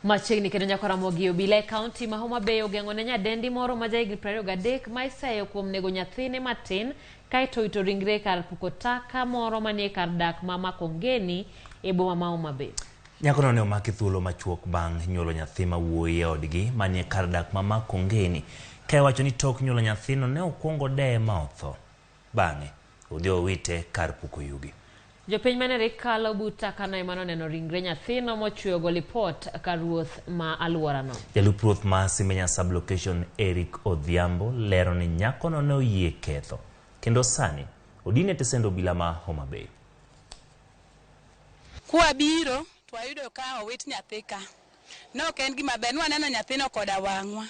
Machiegni kendo nyaka Ramogi obila e kaunti ma Homa Bay ogeng'o ne nyadendi moro ma jahigni 23 ma iseyo kuom nego nyathine matin kaeto owito ringre e kar puko taka moro manie kar dak ma Makongeni e boma ma Homa Bay. Nyakono ne omaki thuolo machuok bang' nyuolo nyathi ma wuoyi e odgi manie kar dak ma Makongeni ka iwacho ni tok nyuolo nyathino ne okwongo deye ma otho. Bang'e, odhi owite kar puko yugi. Jopiny mane rik kalo but takano ema noneno ringre nyathino mochweyogo lipot kar ruoth ma alworano. Jalup ruoth ma Simenya sub-location Eric Odhiambo lero ni nyakono ne oyie ketho kendo sani odine tesend obila ma Homa Bay. Kwabiro to wayudo ka owit nyathi ka. Ne ok en gima ber, nwaneno nyathino koda wang'wa.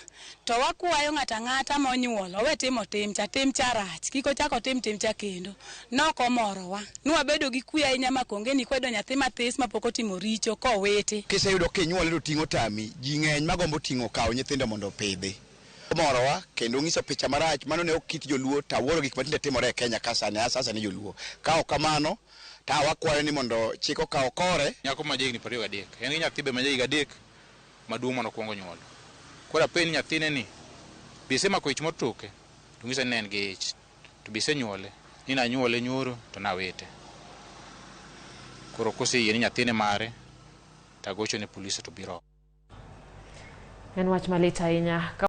To wakwayo ng'ato ang'ata monyuol owe timo tim cha, tim cha rach, kik ochak otim tim cha kendo. Nok omorowa. Nwabedo gi kwe ahinya Makongeni kwayudo nyathi mathis mapok otimo richo kowiti. Kiseyudo kinyuole to ting'o tami, ji ng'eny magombo ting'o kawo nyithindo mondo opidhi. Omorowa kendo onyiso picha marach, mano ne ok kit joluo to awuoro gik matinde timore e Kenya ka sani, sasa ni joluo. Ka ok kamano to wakwayo ni mondo chik okaw kore. Nyako ma jahigni 23, en gi nyathi be ma jahigni 3 maduong' mane okwongo nyuolo. Koro apenj ni nyathine ni, be isemako ich moro toke? To onyisa ni ne en gi ich. To be isenyuole? Ni nanyuole nyoro to nawite. Koro koseyie ni nyathine mare, to agocho ne polise to biro. En wach malit ahinya.